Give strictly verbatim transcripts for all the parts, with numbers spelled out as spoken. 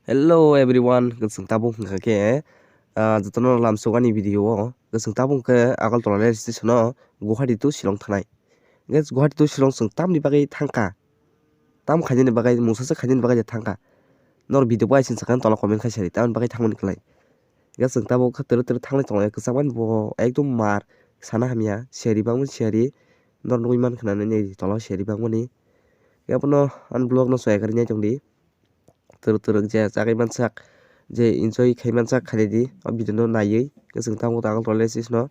Hello everyone, chwng tabuk wngkha khe, ah, jotono lamsok ani video o. Chwng tabuk khe Agartala rail station o Guwahati to Shillong thanai. Hwnkhe Guwahati to Shillong chwng tamni bagwi thangkha? Tam khainani bagwi, mungsa se khainani bagwi je thangkha? Nor video bai sini sakha tola comment khai sari, tamni bagwi thangmani kwlai. Hwnkhe chwng tabuk khe twrwk twrwk thanglai tonglai, kwchangmani bo ekdom mar, sana hamya, siyari bangmani siyari, nor nugwi mankha na nini tola o siyari bangmani. Hwnkhe abono ani vlog no soya kwrwi nai tongdi. Twrwk twrwk je chagwi mansak, je enjoy khai mansak khaidi o video no naiwi. Hwnkhe chwng tabuk Agartala rail station o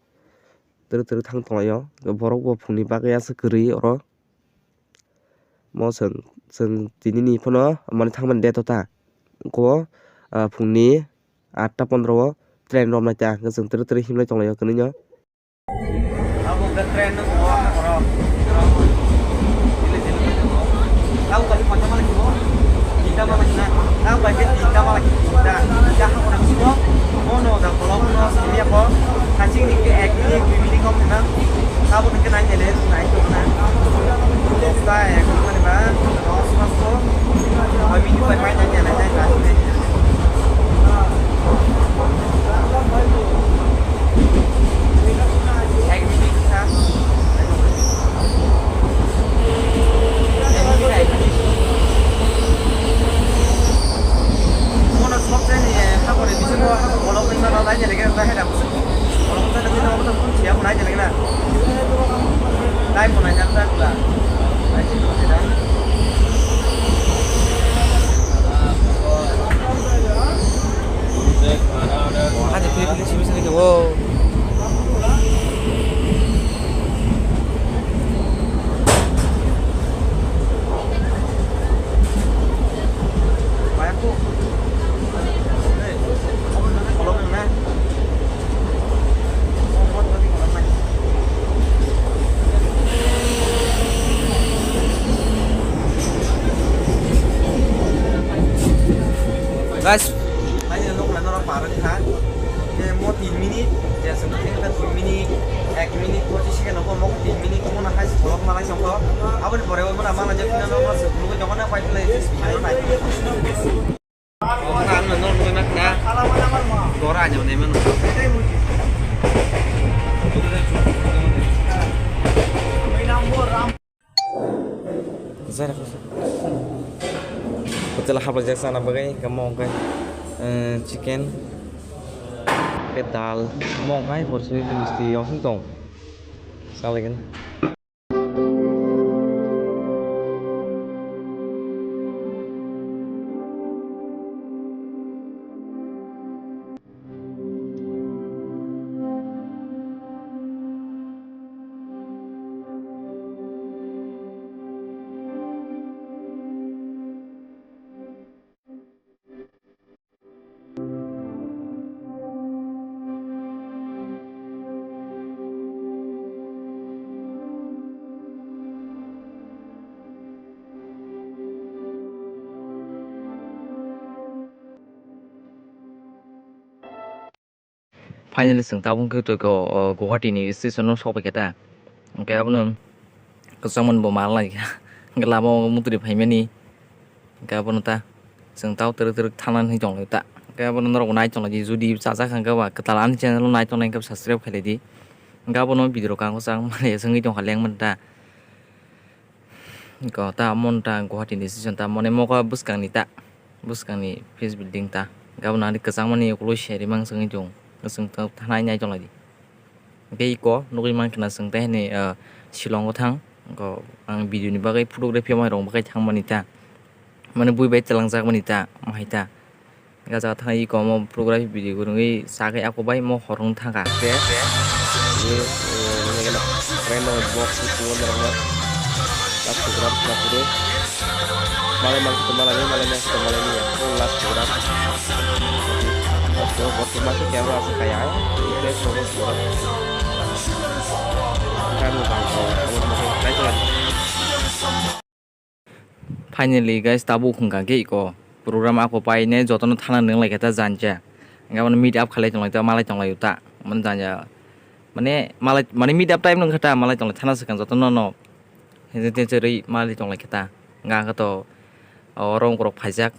twrwk twrwk thang tonglaio. Borok bo phungni bagwi aswk kwrwi oro. Mo chwng, chwng tini ni phano mani thangmani date o ta. Ko, ah, phungni atta pondro o train romnai ta. Hwnkhe chwng twrwk twrwk himlai tonglaio kwnwi no. Abo hwnkhe train no bo oro. Tau kali kontha mala kibo? Tinta mala kina. Tau bai khe tinta mala kina. Tinta. Tinta ha kona kibo? Mono da kolom no simi ako. Kaching ni ke ek minute, dui minute kom na. Tabo ni ke nai tele, nai to na. Dosta ek minute ba. Dos mas ko. Dui minute bai pai nai tele, nai tele. Ani pili pili simi simi tongo. Guys, ani nokla norok parwk kha. Ke mo tin minute, je aswk khe kha dui minute, ek minute, pochis second, obo mo tin minute, mo na hai se kolok malai songkho. Aboni pore obo na mana je phina no se phunugwi tongo na, pai philai se video nai. Obo na ano no nugwi ma khna. Dora ani onai mano. Hotel hablajak chana bagwi, hwnkhe mo hwnkhe, eh, chicken, khe dal, mo hwnkhe opportunity misti yong sing tong. Salaigen. Finally, chwng tabuk khe twi ko, o, Guwahati ni station o sok pai khe ta. Hwnkhe abono kwchangmani bo mal lai kha. Hwnkhe lama o mutri phaimani. Hwnkhe abono ta chwng tau twrwk twrwk thangnani tong lai ta. Hwnkhe abono norok bo nai tong lai di. Jodi chajak hwnkhe ba kwtal ani channel o nai tong nai hwnkhe subscribe khailai di. Hwnkhe abono video rok ang kwchang mani swngwi tong kha lengmani ta. Ko ta mon ta Guwahati ni station ta mone mokha bwskang ni ta, bwskang ni office building ta. Gabon ani kwchangmani ukulwi seri mang swngwi tong, swng thanai nai tong lai di. Tei iko nugwi mankha na swng tei hwnwi, ah, Shillong o thang. Ko ang video ni bagwi photography mai rong bagwi thangmani ta, mane bui bai twlangjak mani ta, mahai ta. Gajak thang iko omo photography video kwrwngwi sagwi ako bai mo hor wng thangkha. Te, ye, eh, mane gana, friend no box ni kuwon rok no. Last program na puro. Malai mang to malai ni, malai mang to malai ni. Oh, last program. Last program, box ma se camera ase kaya. Play store box program. Kan mo bang ko, amo mo ko, try to lagi. Finally guys, tabuk hwnkha khe iko program ako paine jotono thana nwnglai khe ta janja. Hwnkhe abono meet up khalai tonglai ta, malai tonglai ta. Mane janja, mane malai, mane meet up time wngkha ta, malai tonglai thana swkang jotono no. Hwnjak tei chwrwi malai tonglai khe ta. Hwnkha khe to oro wngkorok phaijak.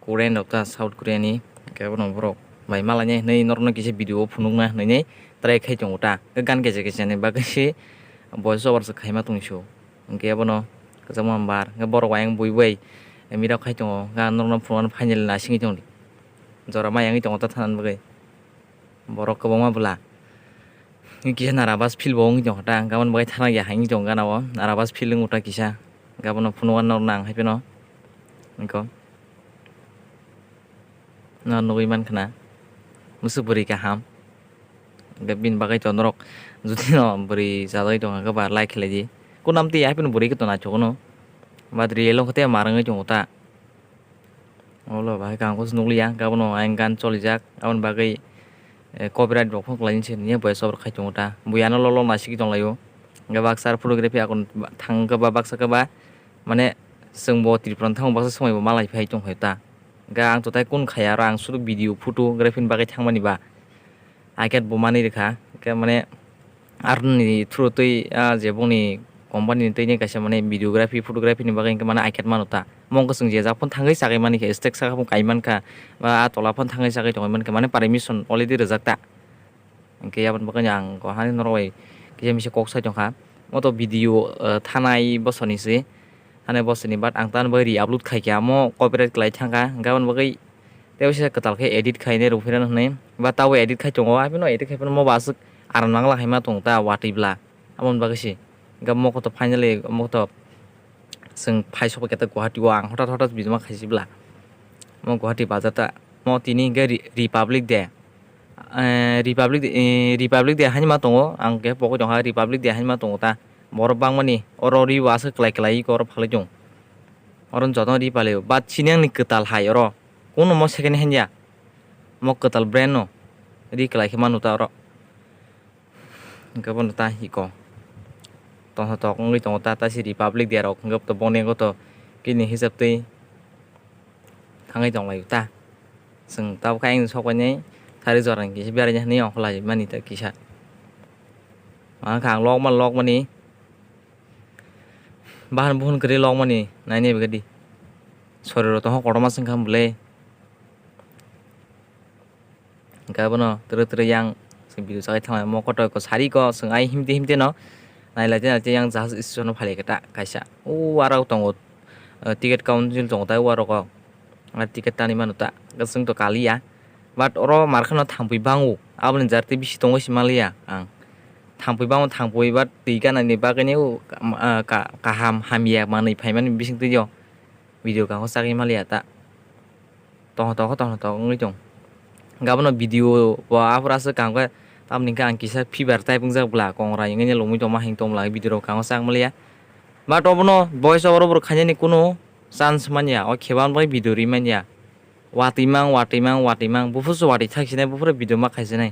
Korean rok ta, South Korea ni, hwnkhe bono borok bai malainai hinwi norokno kisa video o phunukna hinwi try khai tongo ta. Hwnkhe gan kecha kecha ni bagwi se voice over se khaima tongwi su. Hwnkhe abono kwchangma bar, hwnkhe borok ayang bui bai mira khai tongo, hwnkhe ang norokno phunukna final nasingwi tongdi. Jora ma yangwi tongo ta thanani bagwi. Borok kwbangma bwla. Kisa nervous feel bo wngwi tongkha ta, hwnkhe aboni bagwi thana ya hai wngwi tongo gana o, nervous feel wngkha ta kisa. Hwnkhe abono phunukna norokno ang hai phano. Hwnkhe. No nugwi mankha na. Bwswk bwrwi kaham. Hwnkhe bini bagwi to norok jodi no bwrwi chajagwi tongkha khe ba like khlai di. Kunam twi hai phano bwrwi khe to naithok no. But real wngkha tei mar wngwi tongo ta. Olo bahai kaham khe nukliya, hwnkhe abono ayang gan cholijak, aboni bagwi, eh, copyright rok phano khlainai se hwnwi voice over khai tongo ta. Bui ano lolo naisingwi tonglaio. Hwnkhe baksa photography akon thang khe ba baksa khe ba, mane, chwngbo Tripura ni thango baksa swmaibo malai phai tongkha ta. Hwnkhe ang to tai kun khaiya aro, ang sudu video photography ni bagwi thangmani ba. Aket bo manwi rwkha, hwnkhe mane aroni through twi, ah, je bongni company ni twi kaisa mane videography, photography ni bagwi hwnkhe mane aket mano ta. Omo wngkha chwng je jak phano thangwi chagwi mani khe, stage saka phano kai mankha, ba ah tola phano thangwi chagwi tongwi mankha, mane permission already rwjak ta. Hwnkhe aboni bagwi ang hani norok bai kisa misa kok sai tongkha. Omo to video, ah, thanai bosoni se. Hane bosoni, but ang tamo bai re-upload khai khe amo copyright kwlai thangkha, hwnkhe aboni bagwi tei waisa kwtal khe edit khainai rw phira hwnwi, but tabuk edit khai tongo, aphano edit khai phano mo bo aswk aram nang la khaima tong ta watwi bla, aboni bagwi se. Hwnkhe mo khe to finally mo khe to chwng phai sok khe ta Guwahati o ang hothat hothat video ma khaisi bla, mo Guwahati bazar ta, mo tini hwnkhe Re-, Republic Day, eh, Republic Day, eh, Republic Day haini ma tongo, ang khe pogwi tongkha Republic Day haini ma tongo ta. Borok bangmani oro ri o aswk kwlai kwlai oro phalwi tong. Oro jotono ri palaio. But chini ani kwtal hai oro. Kuno mo second hand ya. Mo kwtal brand no. Ri kwlai khe manu ta oro. Hwnkhe bono ta hiko. Tongthotok wngwi tongo ta, ta si Republic Day rok hwnkhe to boni wngkha to kini hisab twi. Thangwi tonglaio ta. Chwng tabukhe ayang sok painai thari jora ni kisa beraina hinwi ongkholai mani ta kisa. Ang kha ang lokma lokmani. Bahan buhun kwrwi lokmani nainai bagwi di. Soriro tongkha kotorma swngkha bwle. Hwnkhe abono twrwi twrwi yang chwng video chagwi thanglaio, mo kotor ko sari ko chwng ai himte himte no nailai te nailai te yang jahaj station o phailaikha ta kaisa. O aro tongo, eh, ticket council tongo ta o aro ko. Ah, ticket tani mano ta, chwng to kaliya. But oro markheno thangpui bango, aboni jar tei bisi tongo se maliya ang. Thangpui bango thangpui, but twi ganani bagwino, ah, ka-, kaham hamya manwi phaimani bisingtwi o video kangkho chagwi maliya ta. Tongthotok khe tongthotok wngwi tong. Hwnkhe abono video bo aphuru aswk kaham khe, tamoni hwnkhe ang kisa fever type wngjak bwla, kongrai wngwi lomwi tongma hing tongmwla video rok kangkho chak maliya. But obono voice over bo khainani kunu chance manya, o khe bang bai video ri manya. Watwi mang, watwi mang, watwi mang, buphuru se watwi thak sinai, buphuru video ma khai sinai.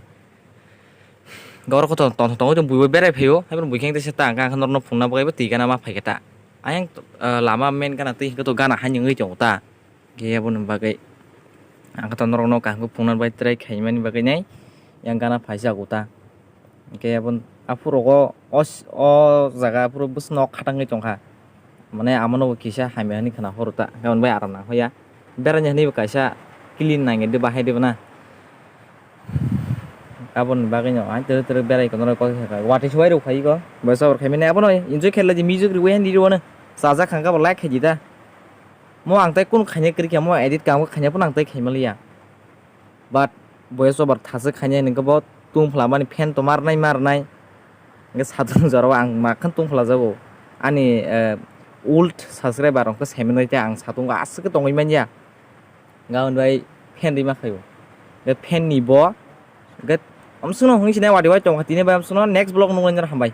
Goro kotor tongthotok wngwi tong, buibo berai phaio, haiphano buikhe tei se ta, ang khe norokno phunukna bagwi bo twi gana ma phaikha ta. Ayang, eh, lama main gana twi hwnkhe to gana haino wngwi tongo ta. Khe aboni bagwi ang khe to norokno kaham khe phunukna bai try khaimani bagwi nai yang gana phaisa ta. Hwnkhe abo aphuru rogo o s-, o jaga aphuru bwswk nok khatangwi tongkha. Mane amono bo kisa hamya hinwi khwna phuru ta, hwnkhe aboni bai aram nang hoya. Beraina hinwi bo kaisa clean nangya de bahai de bo na. Aboni bagwi no ang twrwk twrwk berai kono rw kok khe watwi se uairok phai kho. Bai sabor khaimani abono enjoy khe laidi music rwui han di rw ano. Chajak kha khe bo like khaidi ta. Mo ang tai kunu khaina kwrwi kha, mo edit kamo khaina phano ang tai khaima liya. But voice over thaswk khainai hwnkhe bo tungphla mani fan to marnai marnai. Hwnkhe satung jorao ang makhon tungphla jago. Ani, eh, old subscriber rok khe saimanwi tei ang satungo aswk khe tongwi manya. Hwnkhe aboni bai fan rima khaio. Hwnkhe fan ni bo hwnkhe amsukno hwnwi sinai watwi watwi tongkha tini bai amsukno next vlog nuknai hambai.